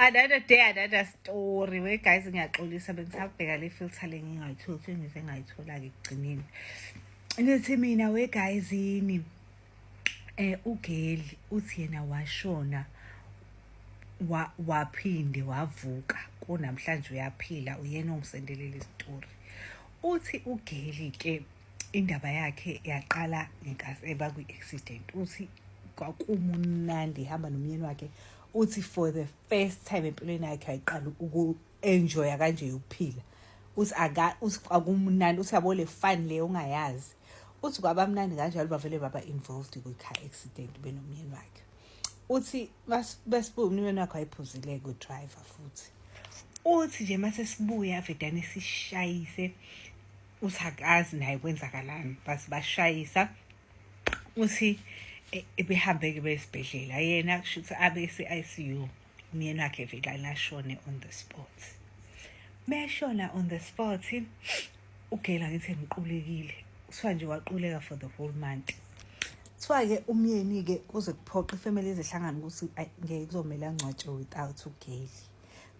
Another day, another story. We guys, ngiyaxolisa, bengisabheka le filter le, ngingayitholi, sengize ngayithola-ke ekugcineni. Nithi mina, we guys, yini ugeli uthi yena washona, waphinde wavuka, kunamhlanje uyaphila. Uyena ongisendelele isitori. Uthi ugeli ke indaba yakhe yaqala ngenkathi eba kwi-accident. Uthi kwakumunandi, ihamba nomyeni wakhe. Uthi for the first time empilweni yakhe ayiqala uku-enjoya kanje ukuphila. Uthi aka uthi kwakumnandi, uthi yabo le fun le ongayazi. Uthi kwaba mnandi kanjalo, bavele baba involved kwi-car accident benomyeni wakhe. Uthi besibuya, umyeni wakhe wayephuzile ku-driver futhi. Uthi nje mase sibuya vedane sishayise. Uthi akazi naye kwenzakalani, basi bashayisa. Uthi ebehambe-ke besibhedlela, yena kusho ukuthi abe se-ICU, umyeni wakhe vele ashone on the spot. Meshona on the spot ugela, ngithi ngiqulekile, kuthiwa nje waquleka for the whole month. Kuthiwa-ke umyeni-ke kuze kuphoqa ifamily izehlangane ukuthi ngeke, kuzomele angcwatshwe without ugeli,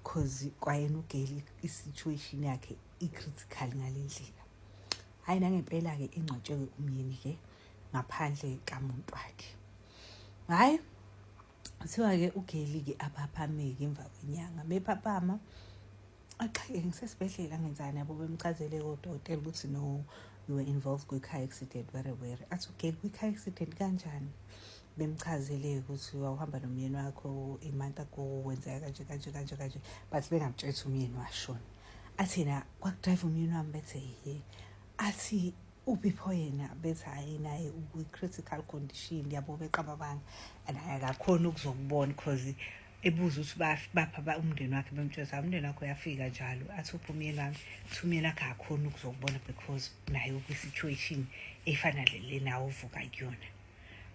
'cause kwayena ugeli i-situation yakhe i-critical ngale ndlela. Hhayi, nangempela-ke engcwatshwe umyeni-ke ngaphandle kamuntu wakhe. Hhayi, kuthiwa-ke ugeli-ke aphaphame-ke emva kwenyanga. Bephaphama, aqhake, "Ngisesibhedlela, ngenzani?" Yabo, bemchazele kodokotela ukuthi, "No, you were involved kwi-car accident," were were. Athi ugeli, "Kwi-car accident kanjani?" Bemchazele ukuthi wawuhamba nomyeni wakho a month ago, wenzeka kanje kanje kanje kanje, but bengamtshela ukuthi umyeni washona. Athi yena, "Kwakudrayiva umyeni wami?" Bethe, "Ye." Athi, "Uphi pho yena?" Bethi, "Hhayi, naye ukwi-critical condition." Yabo, beqamba abanga and akakhoni ukuzokubona, 'cause ebuza ukuthi bapha umndeni wakhe. Bemtshela ukuthi umndeni wakhe uyafika njalo. Athi, "Uphi umyeni wami?" Uthi umyeni wakhe akakhoni ukuzokubona because naye ukwi-situation efana le nawe uvuka kuyona.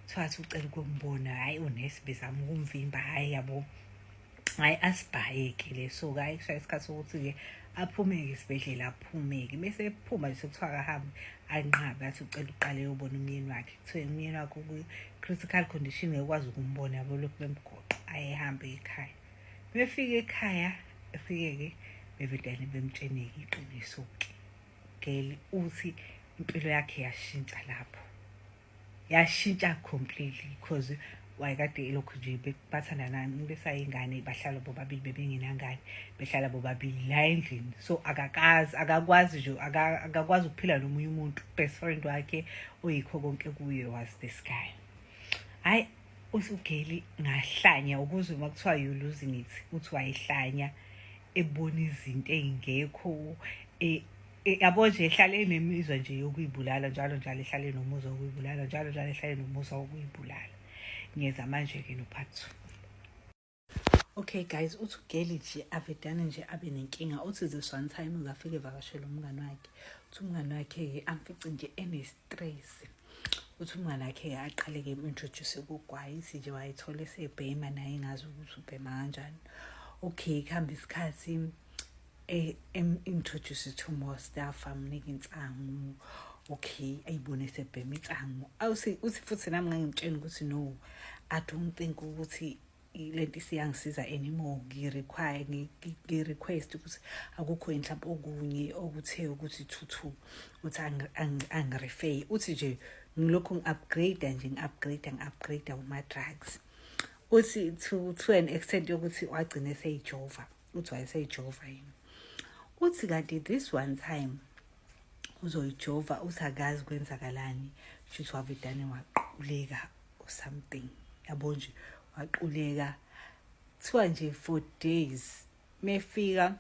Kuthiwa athi ucela ukumbona, hhayi, unesi bezama ukumvimba. Hhayi, yabo, hhayi, asibhayeke le. So-ke hhayi, kushaya isikhathi sokuthi-ke aphume-ke esibhedlela, aphume-ke. Bese ephuma nje, sekuthiwa akahambe, anqabe, athi ucela uqale uyobona umyeni wakhe. Kuthiwe umyeni wakhe ukwi-critical condition, ngeke ukwazi ukumbona. Yabo, lokhu bemgoqa, ayehambe ekhaya. Befika ekhaya, efike-ke bevedane bemtsheneke iqiniso-ke. Geli uthi impilo yakhe yashintsha lapho, yashintsha completely, because wayekade elokhu nje bathandana besayingane, bahlala bobabili, bebengenangane, behlala bobabili la endlini. So akakazi, akakwazi nje, akakwazi ukuphila nomunye umuntu. Best friend wakhe oyikho konke kuye was this guy. Hhayi, uthi ugeli, "Ngahlanya." Ukuze uma kuthiwa you losing it, uthi wayehlanya, ebona izinto ey'ngekho, yabo nje, ehlale enemizwa nje yokuyibulala njalo njalo, ehlale nomuzwa wokuyibulala njalo njalo, ehlale nomuzwa wokuyibulala. Ngiyeza manje-ke no-part two. Okay guys, uthi ugeli nje avedane nje abe nenkinga. Uthi this one time uzafika evakashela umngani wakhe. Uthi umngani wakhe-ke amfice nje ene-stress. Uthi umngani wakhe-ke aqale-ke em-introduce kugwayi. Ithi nje wayethole esebhema naye, engazi ukuthi ubhema kanjani. Okay, kuhamba isikhathi, em-introduce to more stuff, amnika insangu. Okay, ayibone esebhema insangu. Awuthi, uthi futhi, "Nami ngangimtshela ukuthi no, I don't think ukuthi lento isiyangisiza anymore. Ngi-require, ngi-request ukuthi akukho yini mhlawumbe okunye okuthe ukuthi thuthu." Uthi angi-refer. Uthi nje ngilokhu ngi-upgrade nje, ngi-upgrade, ngi-upgrade kuma-drugs. Uthi to an extent yokuthi wagcina eseyijova. Uthi wayeseyijova yena. Uthi kanti this one time uzoyijova, uthi akazi kwenzakalani, shuthi wavedane waquleka or something. Yabo nje, waquleka, kuthiwa nje for days. Mefika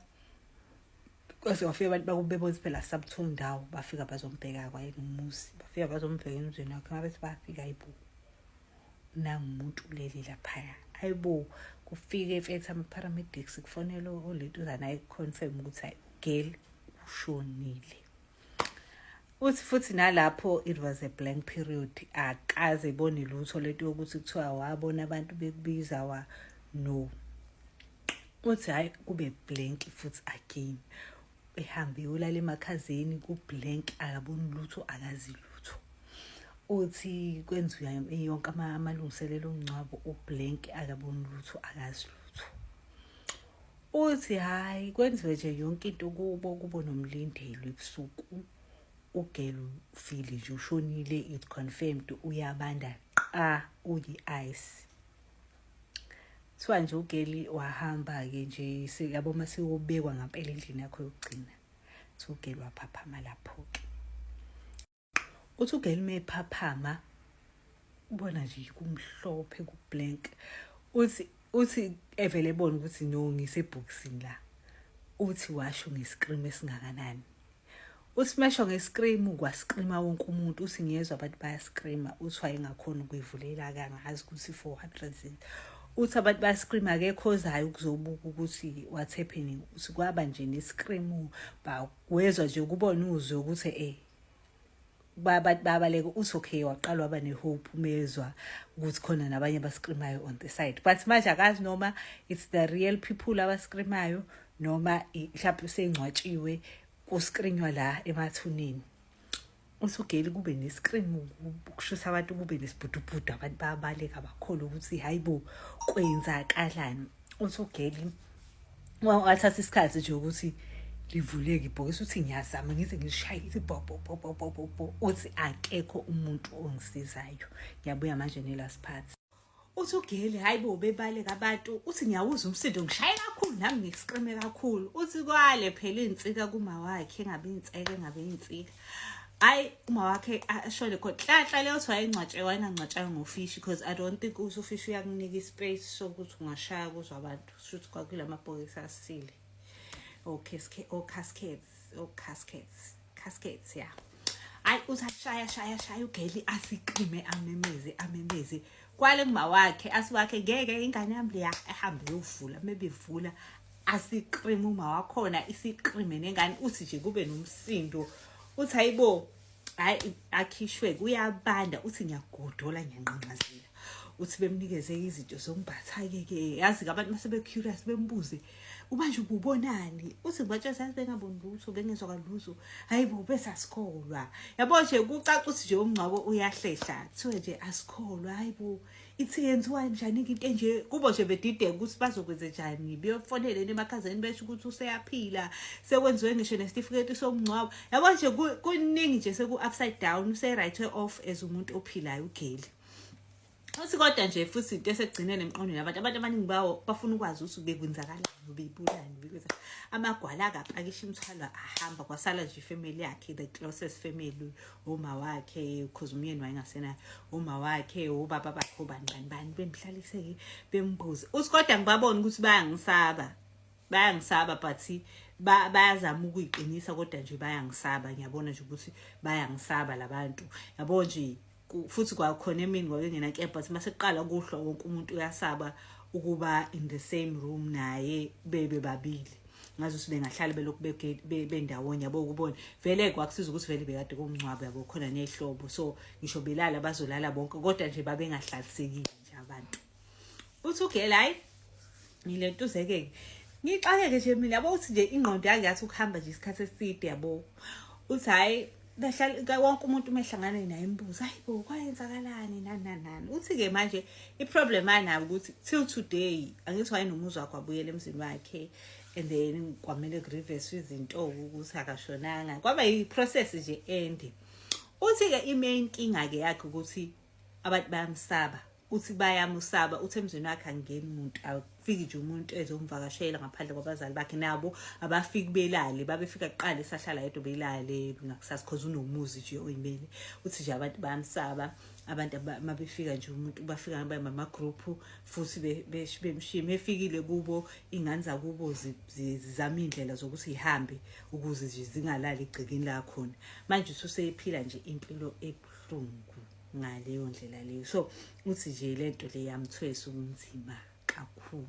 kwase kwafika abantu bakubebona phela sabuthula indawo, bafika bazombheka kwayenomuzi, bafika bazombheka emzini wakhe. Ngabe bafika, ayibo, nangumuntu ulele laphaya. Ayibo, kufike mfethu ama-paramedics, kufonelwe olentuzana, ayi-confirm ukuthi hayi, ugeli ushonile. Uthi futhi nalapho it was a blank period, akaze ebone lutho. Lento yokuthi kuthiwa wabona abantu bekubiza wa, no. Uthi hhayi, kube blank futhi again, ehambe uyolala emakhazeni, ku-blank, akaboni lutho, akazi lutho. Uthi kwenziwa yonke amalungiselelo omngcwabo, u-blank, akaboni lutho, akazi lutho. Uthi hhayi kwenziwe nje yonke into kubo kubo nomlindelo ebusuku ugel ufile nje ushonile it confirmed uyabanda qa uyi-ice. Kuthiwa nje ugeli wahamba-ke nje yabo uma seyobekwa ngampela endlini yakho yokugcina. Kuthiwa ugeli waphaphama lapho-ke. Uthi ugeli uma ephaphama ubona nje kumhlophe ku-blank. Uthi uthi evele ebona ukuthi no ngisebhokisini la. Uthi washo nge-scream esingakanani. Uthi mesho nge-scream kwascreama wonke umuntu uthi ngiyezwa abantu bayascreama uthi wayengakhona ukuyivulela-ke angazi ukuthi for what reason. Uthi abantu bayascreama akekho ozayo ukuzobuka ukuthi what's happening. Uthi kwaba nje ne-scream wezwa nje ukubona uzwe ukuthi abantu babaleka. Uthi okay waqala waba ne-hope umezwa ukuthi khona nabanye abascreamayo on the side, but manje akazi noma it's the real people abascreamayo noma mhlawumbe sengcwatshiwe kuscreamwa la emathuneni. Uthi ugeli kube ne-scream kushusa abantu kube nesibhudubhudu abantu bayabaleka bakholwa ukuthi hayi bo kwenzakalani. Uthi ugeli wathatha isikhathi nje ukuthi livuleke ibhokisi. Uthi ngiyazama ngize ngishaye ithi bo bo bo bo bo bo bo. Uthi akekho umuntu ongisizayo. Ngiyabuya manje ne-last part. Uthi ugeli hayi bo bebaleka abantu. Uthi ngiyawuzwa umsindo ngishaye kakhulu nami ngiscreame kakhulu. Uthi kwale phela insika kuma wakhe engabe inseka engabe insika. Hayi uma wakhe ashone khona hlanhla leyo kuthiwa wayengcwatshe wayengangcwatshanga ngofishi because I don't think ukuthi ufishi uyakunika ispace sokuthi ungashaya kuzwa abantu. Shuthi kwakula mabhokisi asile o-caskets o-caskets caskets ya. Hayi uthi ashaya shaya shaya ugeli ascreame amemeze amemeze kwale kuma wakhe asiwakhe ngeke ingane yami leya ehambe yovula mebevula ascreame uma wakhona iscreame nengane. Uthi nje kube nomsindo uthi hayibo hayi akhishwe kuyabanda. Uthi ngiyagodola ngiyanqanqazela. Uthi bemnikeze izinto zombatha-ke ke yazi-ke abantu mase be-curious bembuze ubanje ububonani. Uthi ngibatshela sathi bengaboni lutho bengezwa kalutho. Hayi bo bese asikholwa yabo nje kucaca ukuthi nje umngcwabo uyahlehla. Kuthiwe nje asikholwa hayi bo ithi yenziwa njani-ke into enje kubo nje bedideka ukuthi bazokwenze njani beyofonele emakhazeni besho ukuthi useyaphila sekwenziwe ngisho nesitifiketi somngcwabo yabo nje kuningi nje seku-upside down use-write off as umuntu ophilayo ugeli. Uthi kodwa nje futhi into esekugcineni emqondweni abantu abantu abaningi bawo bafuna ukwazi ukuthi bekwenzakalani bebulani because amagwala akapakisha imithwalo ahamba kwasala nje ifamily yakhe, the closest family, uma wakhe because umyeni wayengasenayo, uma wakhe, ubaba bakhe, obani bani bani bemhlaliseke bembuze. Uthi kodwa ngibabona ukuthi bayangisaba bayangisaba but bayazama ukuyiqinisa kodwa nje bayangisaba ngiyabona nje ukuthi bayangisaba labantu yabo nje. Futhi kwakhona emini kwakengenankemba but mase kuqala kuhlwa wonke umuntu uyasaba ukuba in the same room naye bebe babili ngazuthi bengahlala belokhu bendawonye yabo ukubona vele kwakusiza ukuthi vele bekade komngcwabo yabo khona nehlobo so ngisho belala bazolala bonke kodwa nje babengahlalisekile nje abantu. Uthi ugela hayi ngilentuzeke ngixakeke nje mina yabo uthi nje ingqondo yake yathi ukuhamba nje isikhathi eside yabo. Uthi hayi behlala wonke umuntu uma ehlangane naye imbuzo hayi bo kwayenzakalani nani nani nani. Uthi-ke manje i-problem anayo ukuthi till today angithi wayenomuzi wakhe wabuyela emzini wakhe and then kwamele kureverse izinto ukuthi akashonanga kwaba yi-process nje ende. Uthi-ke i-main nkinga-ke yakhe ukuthi abantu bayamsaba. Uthi bayamusaba. Uthi emzini wakhe angeni umuntu akufiki nje umuntu ezomvakashela ngaphandle kwabazali bakhe nabo abafiki belale babefika kuqala esahlala yedwa belale ngakusasa cause unomuzi nje oyimele. Uthi nje abantu bayamsaba abantu mabefika nje umuntu bafika bamama-group futhi bemshiye mefikile kubo ingane zakubo zizama iy'ndlela zokuthi yihambe ukuze nje zingalali egcekeni lakhona. Manje ususeyiphila nje impilo ebuhlungu ngaleyo ndlela leyo so uthi nje lento le yamthwesa ubunzima kakhulu.